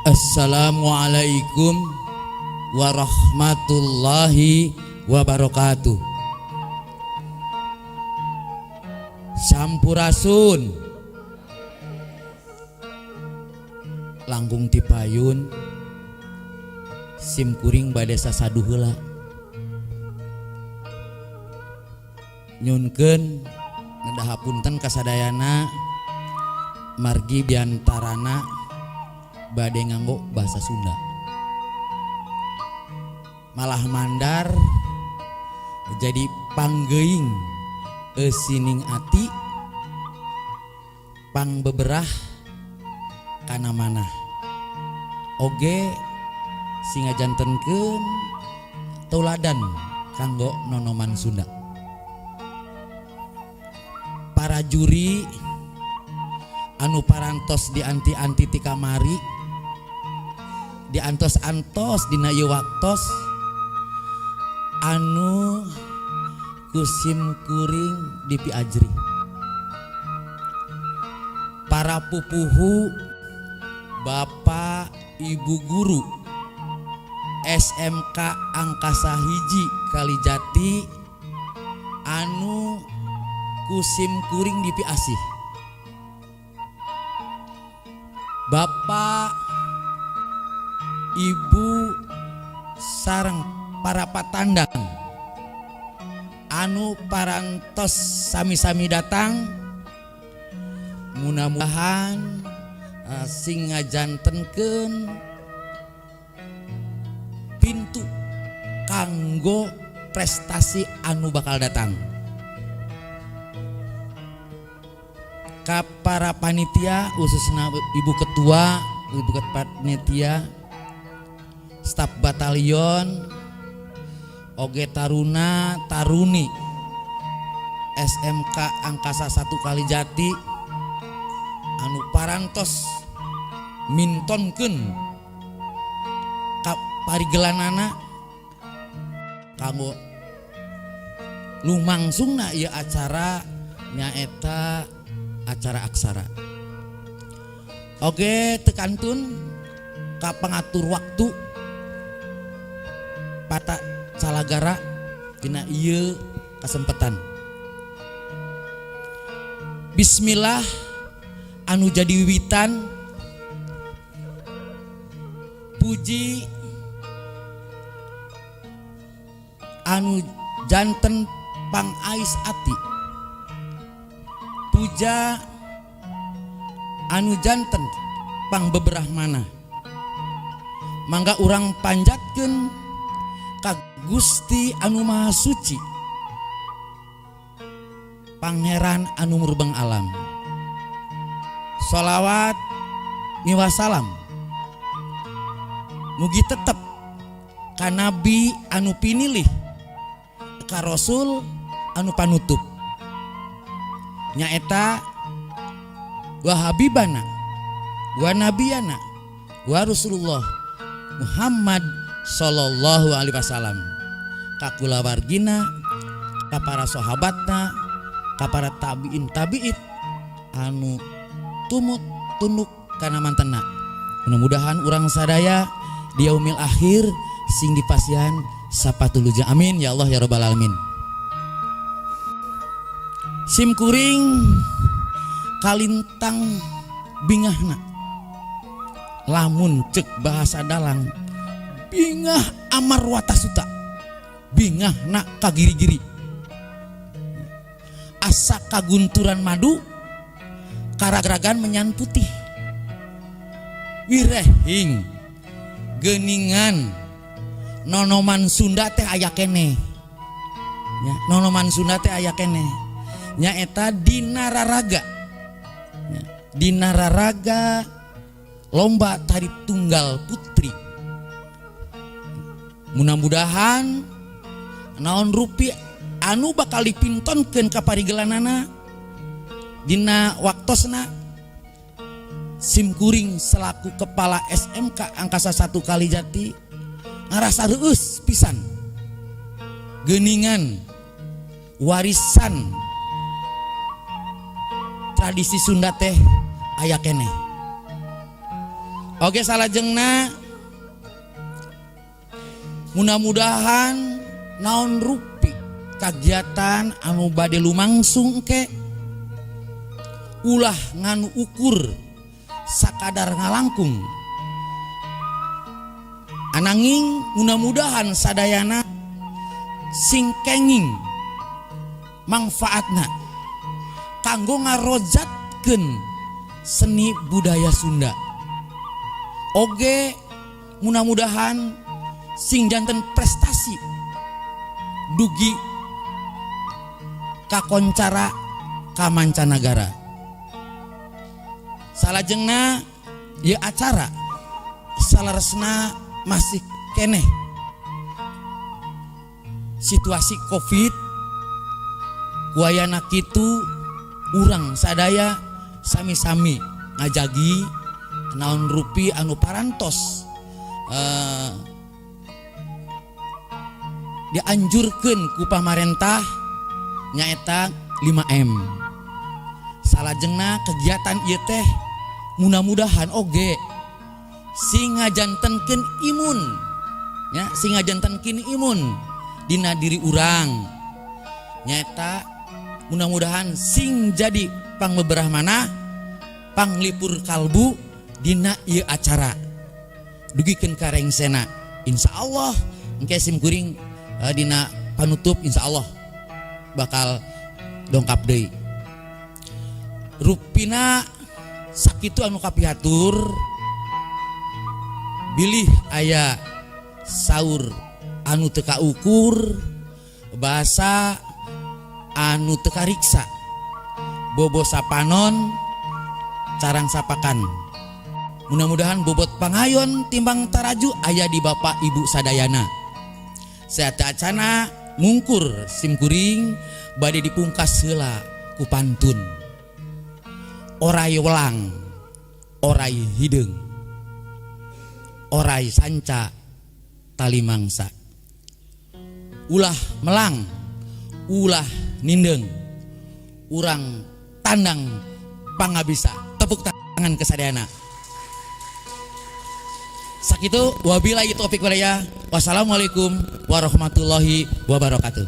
Assalamualaikum warahmatullahi wabarakatuh. Sampurasun. Langkung tipayun sim kuring bade sasaduh heula. Nyunkeun ngedah hapunten kasadayana margi biantarana bade nganggo bahasa Sunda. Malah mandar jadi panggeuing eusining ati pangbeberah kana manah. Oge singa jantenkeun tauladan kanggo nonoman Sunda. Para juri anu parantos dianti-anti ti kamari, diantos-antos dina ieu waktos anu kusim kuring dipiajri. Para pupuhu, bapak, ibu guru SMK Angkasa Hiji Kalijati anu kusim kuring dipiasih. Bapak, ibu sareng para patandang anu parantos sami-sami datang, mudah-mudahan sing ngajantenkeun pintu kanggo prestasi anu bakal datang. Ka para panitia khususna ibu ketua, ibu ketua panitia, staf batalion, oge taruna taruni SMK Angkasa 1 Kalijati anu parantos mintonkeun ka parigelanana kanggo lumangsungna ieu acara nyaeta acara aksara. Oge tekantun ka pangatur waktu pata calagara dina ieu kesempatan. Bismillah anu jadi wiwitan puji anu janten pangais ati, puja anu janten pangbeberah manah. Mangga urang panjatkeun ka Gusti anu Maha Suci, Pangeran anu murbeng alam. Sholawat miwah salam mugi tetep ka nabi anu pinilih, ka rasul anu panutup, nyaeta wa habibana wa nabiyana wa Rasulullah Muhammad sallallahu alaihi wasallam, ka kulawargina, ka para sahabatna, ka para tabiin tabiit anu tumut tunduk kana mantena. Mudah-mudahan urang sadaya di yaumil akhir sing dipasihan sapatuluja. Amin ya Allah ya rabbal alamin. Sim kuring kalintang bingahna, lamun cek bahasa dalang bingah amar watasuta, bingahna kagiri-giri, asa kagunturan madu karagragan menyan putih, wirehing geningan nonoman Sunda teh aya keneh ya, nonoman Sunda teh aya keneh nyaeta dina raraga ya, dina raraga lomba tari tunggal putri. Mudah-mudahan naon rupi anu bakal dipintonkeun ka parigelanana dina waktosna sim kuring selaku kepala SMK Angkasa 1 Kalijati ngarasa reueus pisan geuningan warisan tradisi Sunda teh aya keneh. Oke, salajengna mudah-mudahan naon rupi kegiatan anu bade lumangsung ke ulah ngan ukur sakadar ngalangkung, ananging mudah-mudahan sadayana sing kenging mangfaatna kanggo ngarojatkeun seni budaya Sunda. Oge mudah-mudahan sing janten prestasi dugi kakoncara ka mancanagara. Salajengna ya acara saleresna masih keneh situasi Covid ku ayana kitu, urang sadaya sami-sami ngajagi naon rupi anu parantos dianjurkan ku pamarentah, nyaeta 5M. Salajengna kegiatan ieu teh mudah-mudahan oge sing ngajantenkeun imun ya, sing ngajantenkeun imun dina diri urang, nyaeta mudah-mudahan sing jadi pangbeberah manah, panglipur kalbu dina ieu acara dugikeun ka rengsena. Insya Allah engke sim kuring dina panutup insya Allah bakal dongkap deui. Rupina sakitu anu kapihatur, bilih aya saur anu teu kaukur, bahasa anu teu kariksa, bobo sapanon carang sapakan. Mudah-mudahan bobot pangayon timbang taraju aya di Bapak Ibu sadayana. Sateuacana mungkur sim kuring bade dipungkas heula ku pantun. Orai welang, orai hideung, orai sanca tali mangsa, ulah melang, ulah nindeng, urang tandang pangabisa. Tepuk tangan kesadayana. Sakitu, wabillahi taufik walhidayah, wassalamualaikum warahmatullahi wabarakatuh.